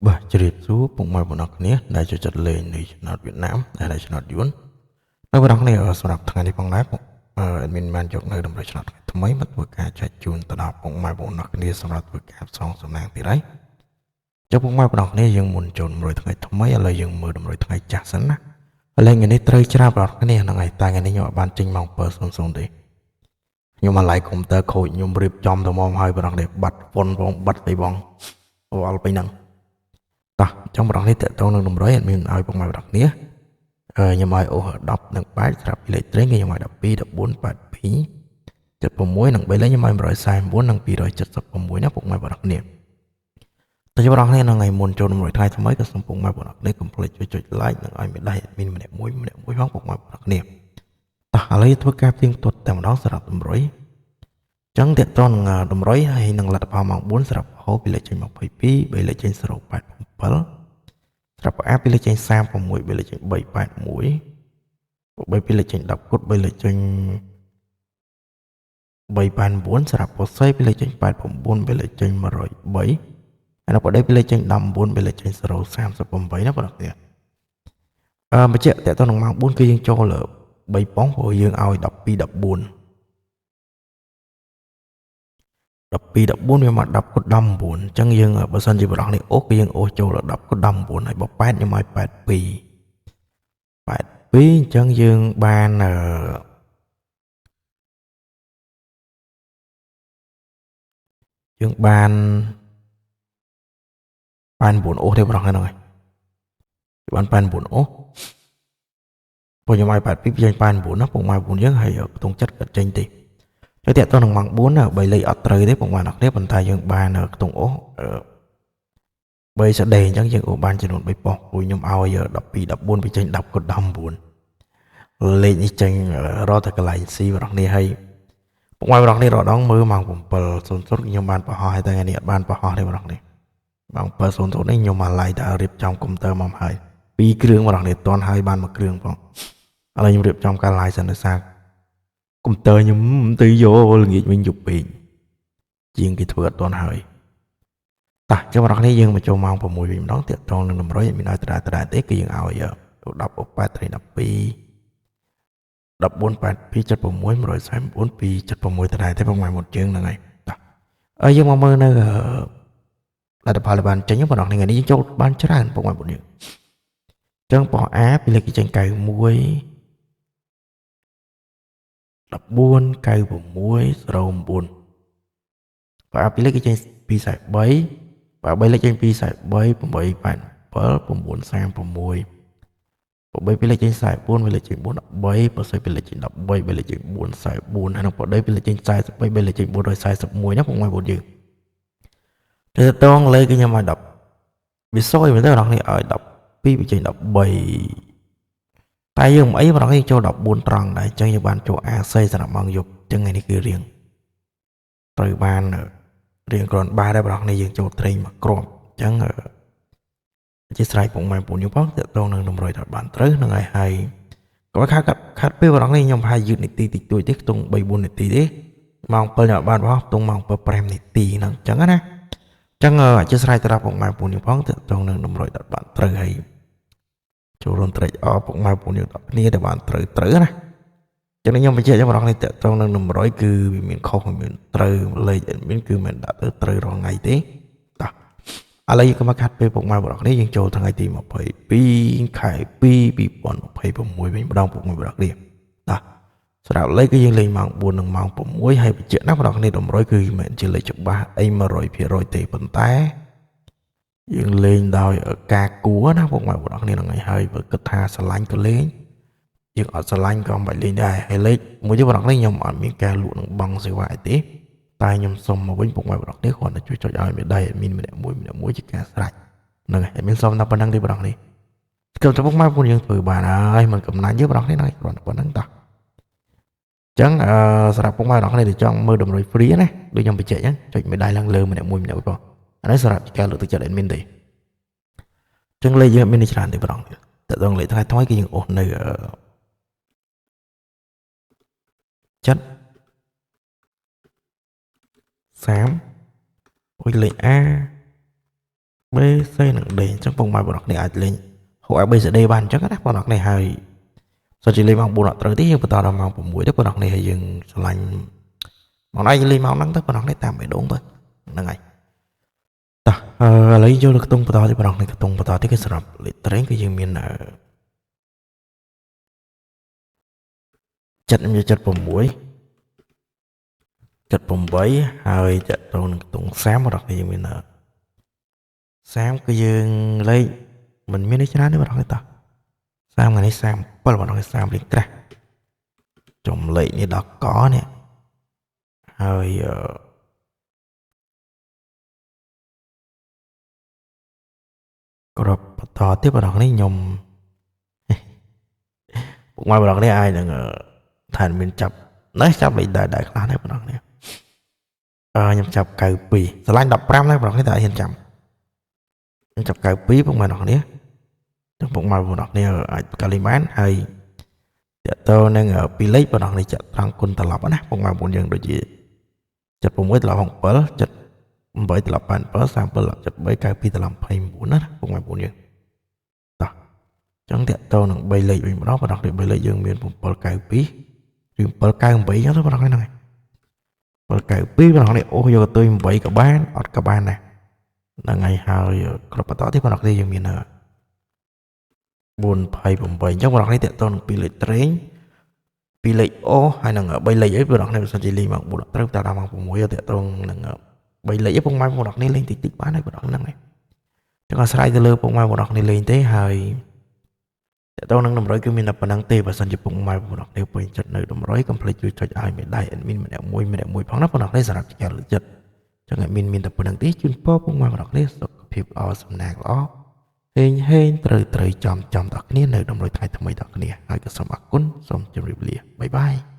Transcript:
បាទជ្រាបសួរពុកម៉ែបងប្អូនគ្នាដែលចូលចិត្តលេងនៃឆ្នោតវៀតណាមដែលឆ្នោតយួនហើយបងប្អូនគ្នាសម្រាប់ថ្ងៃនេះផងដែរ admin បានយកនៅតម្រុយឆ្នោតថ្ងៃថ្មីមកធ្វើការចែកជូនទៅដល់ពុកម៉ែបងប្អូនគ្នាសម្រាប់ធ្វើការផ្សងសំណាងទៀតហើយចុះពុកម៉ែបងប្អូនគ្នាយើងមុនចូលតម្រុយថ្ងៃថ្មីឥឡូវយើងមើលតម្រុយថ្ងៃចាស់សិនណាឥឡូវថ្ងៃនេះត្រូវច្រាបបងប្អូនគ្នាហ្នឹងហើយតែថ្ងៃនេះខ្ញុំអត់បានចេញម៉ោង7:00ទេខ្ញុំមកឡៃកុំព្យូទ័រខូចខ្ញុំរៀបចំទៅមកហើយបងប្អូនគ្នាបាត់ហ្វុនផងបាត់អីបងអល់ពេញហ្នឹងតោះអញ្ចឹងបងប្អូននេះតកតងនឹងតម្រុយអត់មានឲ្យពុកម៉ែបងប្អូនគ្នាខ្ញុំឲ្យអូស10និង8ស្រាប់ពីលេខត្រេងគឺខ្ញុំឲ្យ12 14 82 76និង3លេខខ្ញុំឲ្យ149និង276ណាពុកម៉ែបងប្អូនគ្នាតែបងប្អូនគ្នានៅថ្ងៃមុនចូលតម្រុយថ្ងៃថ្មីក៏សូមពុកម៉ែបងប្អូនគ្នាកុំភ្លេចជួយចុច like និងឲ្យមេដៃ admin ម្នាក់មួយម្នាក់មួយផងពុកម៉ែបងប្អូនគ្នាតោះឥឡូវធ្វើការផ្ទៀងផ្ទាត់តែម្ដងសម្រាប់តម្រុយចឹងតកតងនឹងតម្រុយហើយនឹងលទ្ធផលម៉ោង4សម្រាប់ហូពីលេខចេញ22 3លេខចេញ087សម្រាប់អាពីលេខចេញ36 3លេខចេញ381 3ពីលេខចេញ10គុត3លេខចេញ389សម្រាប់ប៉ូសេពីលេខចេញ89 3លេខចេញ103ហើយនៅបដិពីលេខចេញ19 3លេខចេញ038ណាបងប្អូនអឺបញ្ជាក់តកតងនឹងម៉ោង4គឺយើងចូល3ប៉ុងព្រោះយើងឲ្យ12 14 12 14វាមក10គុត19អញ្ចឹងយើងបើសិនជាបរោះនេះអូសគឺយើងអូសចូល10គុត19ហើយបើ8ខ្ញុំឲ្យ82 82អញ្ចឹងយើងបានយើងបាន89អូសទេបរោះហ្នឹងហើយបាន89អូសព្រោះខ្ញុំឲ្យ82ចេញ89ណាពុកម៉ែ9យើងហើយខ្ទង់ចិត្តក៏ចេញទេហើយតាក់ទងនឹងម៉ោង4 3លេខអត់ត្រូវទេពុកម៉ែអ្នកគ្នាប៉ុន្តែយើងបានខ្ទង់អូស3សដេអញ្ចឹងយើងអូសបានចំនួន3ប៉ុស្តិ៍ព្រោះខ្ញុំឲ្យ12 14វាចេញ10គុត19លេខនេះចេញរត់តែកន្លែង C បងប្អូនហើយពុកម៉ែបងប្អូនរដងមើលម៉ោង7:00ខ្ញុំបានបង្ហោះហើយតែថ្ងៃនេះអត់បានបង្ហោះទេបងប្អូនម៉ោង7:00នេះខ្ញុំមកឡាយតែរៀបចំកុំព្យូទ័រមកហើយ2គ្រឿងបងប្អូនតន់ហើយបានមួយគ្រឿងផងឥឡូវខ្ញុំរៀបចំការឡាយសិនដោយសារកុំព្យូទ័រខ្ញុំទៅយកល្ងាចវិញយប់ពេកជាងគេធ្វើអត់ទាន់ហើយតោះចឹងបងប្អូនយើងមកចូលម៉ោង6វិញម្ដងទាក់ទងនឹងតម្រុយមានឲ្យដដែលទេគឺយើងឲ្យ10 8 3 12 14 8 2 76 149 2 76ដដែលទេពុកម៉ែមុតជើងហ្នឹងហើយតោះហើយយើងមកមើលនៅលទ្ធផលបានចេញបងប្អូនថ្ងៃនេះយើងចូលបានច្រើនពុកម៉ែមុតយើងចឹងប៉ុស្តិ៍ A ពីលេខចេញ91 14 96 09បើពីលេខគេចេញ243បើ3លេខចេញ243 887 936 8ពីលេខចេញ44 3លេខចេញ4 13បើពីលេខចេញ13 3លេខចេញ4 44ហើយនឹងបដីពីលេខចេញ43 3លេខចេញ441ណាពុកម៉ែបងយើងទៅតងលេខគឺខ្ញុំឲ្យ10វាសយមែនទេបងប្អូនឲ្យ12វាចេញ13តែយើងមិនអីបងប្អូនចូល14ត្រង់ដែរអញ្ចឹងយើងបានចូល AC សម្រាប់ម៉ោងយប់អញ្ចឹងថ្ងៃនេះគឺរៀងត្រូវបានរៀងគ្រាន់បាដែរបងប្អូនយើងចូលត្រេងមកគ្រាប់អញ្ចឹងអធិស្ឋានពុកម៉ែបងប្អូនយើងផងទាក់ទងនឹងតម្រុយដល់បានត្រូវនឹងហើយហើយកុំឲ្យខាត់ពេលបងប្អូនខ្ញុំប្រហែលយឺតនាទីតិចតួចទេខ្ទង់3 4នាទីទេម៉ោង7ខ្ញុំបានបងខ្ទង់ម៉ោង7 5នាទីហ្នឹងអញ្ចឹងណាអញ្ចឹងអធិស្ឋានទៅដល់ពុកម៉ែបងប្អូនយើងផងទាក់ទងនឹងតម្រុយដល់បានត្រូវហើយចូលរួមត្រេកអរពុកម៉ែបងប្អូនយើងដល់គ្នាដែលបានត្រូវត្រូវណាចឹងខ្ញុំបញ្ជាក់ចឹងបងប្អូនតាក់ទងនឹងតម្រុយគឺវាមានខុសវាមានត្រូវលេខ admin គឺមិនដាក់ទៅត្រូវរាល់ថ្ងៃទេតោះឥឡូវយើងក៏មកខាត់ពេលពុកម៉ែបងប្អូនយើងចូលថ្ងៃទី22ខែ2 2026វិញម្ដងពុកម៉ែបងប្អូនគ្នាតោះសម្រាប់លេខគឺយើងលេងម៉ោង4និងម៉ោង6ហើយបញ្ជាក់ណាបងប្អូនគ្នាតម្រុយគឺមិនមែនជាលេខច្បាស់អី100%ទេប៉ុន្តែយើងលេងដោយការគួរណាពុកម៉ែបងប្អូនគ្នាហ្នឹងហើយបើគិតថាស្រឡាញ់ក៏លេងយើងអត់ស្រឡាញ់ក៏មិនបាច់លេងដែរហើយលេខមួយទៀតបងប្អូនខ្ញុំអត់មានការលក់នឹងបង់សេវាអីទេតែខ្ញុំសុំមកវិញពុកម៉ែបងប្អូនគ្រាន់តែជួយចុចឲ្យមេដៃមានម្នាក់មួយម្នាក់មួយជាការស្រេចហ្នឹងហើយមានសុំតែប៉ុណ្្នឹងទេបងប្អូននេះគឺតែពុកម៉ែបងប្អូនយើងធ្វើបានហើយមិនកំណាញ់ទេបងប្អូននេះគ្រាន់តែប៉ុណ្្នឹងតោះចឹងអឺសម្រាប់ពុកម៉ែបងប្អូនដែលចង់មើលតម្រុយ free ណាដូចខ្ញុំបញ្ជាក់ចឹងចុចមេដៃឡើងលើម្នាក់មួយម្នាក់មួយផងអានេះសម្រាប់ការលើកទឹកចិត្ត admin ទេចឹងលេខយើងមានច្រើនទេបងប្អូនតើដងលេខថ្ងៃថ្មីគឺយើងអូសនៅចិត្ត30អូយលេខ A B C និង D អញ្ចឹងពុកម៉ែបងប្អូនគ្នាអាចលេងហូ A B C D បានអញ្ចឹងណាបងប្អូនគ្នាហើយសិនជាលេងម៉ោង4អត់ត្រូវទេយើងបន្តដល់ម៉ោង6ទៅបងប្អូនគ្នាហើយយើងឆ្លាញ់ម៉ោងណាយើងលេងម៉ោងហ្នឹងទៅបងប្អូនគ្នាតាមបេះដូងទៅហ្នឹងហើយតោះឥឡូវយកទៅខ្ទង់បន្តទៀតបងប្អូនគ្នាខ្ទង់បន្តទៀតគឺសម្រាប់លេខត្រេងគឺយើងមានចិត្តខ្ញុំយក76 78ហើយតទៅនឹងខ្ទង់30បងប្អូនគ្នាយើងមាន30គឺយើងលេខមិនមានច្រើនទេបងប្អូនតោះ30ថ្ងៃនេះ37បងប្អូន30លេខក្រាស់ចំលេខនេះដល់កនេះហើយក្របបន្តទៀតបងប្អូនខ្ញុំពុកម៉ែបងប្អូនអាចនឹងថាមានចាប់នេះចាប់លេខដែរដែរខ្លះដែរបងប្អូនខ្ញុំចាប់92ស្រឡាញ់15ដែរបងប្អូនតែអត់ហ៊ានចាំខ្ញុំចាប់92ពុកម៉ែបងប្អូនចឹងពុកម៉ែបងប្អូនអាចកាលីបានហើយតទៅនឹងពីលេខបងប្អូនចាក់ត្រង់គុណត្រឡប់ណាពុកម៉ែបងប្អូនយើងដូចជា76ត្រឡប់67 78ត្រឡប់87 37ត្រឡប់73 92ត្រឡប់29ណាពុកម៉ែបងប្អូនយើងតោះចឹងតទៅនឹង3លេខវិញម្ដងបងប្អូន3លេខយើងមាន792ឬ798ចឹងទៅបងប្អូនហ្នឹងហើយ792បងប្អូនអូយកទៅ8ក៏បានអត់ក៏បានដែរហ្នឹងហើយហើយគ្រប់បន្តទៀតបងប្អូនយើងមាន428អញ្ចឹងបងប្អូនតទៅនឹង2លេខត្រេង2លេខអូហើយនឹង3លេខអីបងប្អូនបើសិនជាលេងម៉ោង4ត្រូវតែដល់ម៉ោង6តទៅនឹង3លេខអីពុកម៉ែបងប្អូនលេងតិចតិចបានហើយបងប្អូនហ្នឹងហើយចឹងអាស្រ័យទៅលើពុកម៉ែបងប្អូនលេងទេហើយតទៅនឹងតម្រុយគឺមានតែប៉ុណ្្នឹងទេបើសិនជាពុកម៉ែបងប្អូនពេញចិត្តនៅតម្រុយកុំភ្លេចជួយចុចឲ្យមេដៃ admin ម្នាក់មួយម្នាក់មួយផងណាបងប្អូនសម្រាប់ការលើកចិត្តចឹង admin មានតែប៉ុណ្្នឹងទេជូនពរពុកម៉ែបងប្អូនសុខភាពល្អសំណាងល្អហេងហេងត្រូវត្រូវចំចំដល់គ្នានៅតម្រុយថ្ងៃថ្មីដល់គ្នាហើយក៏សូមអរគុណសូមជម្រាបលាបាយបាយ។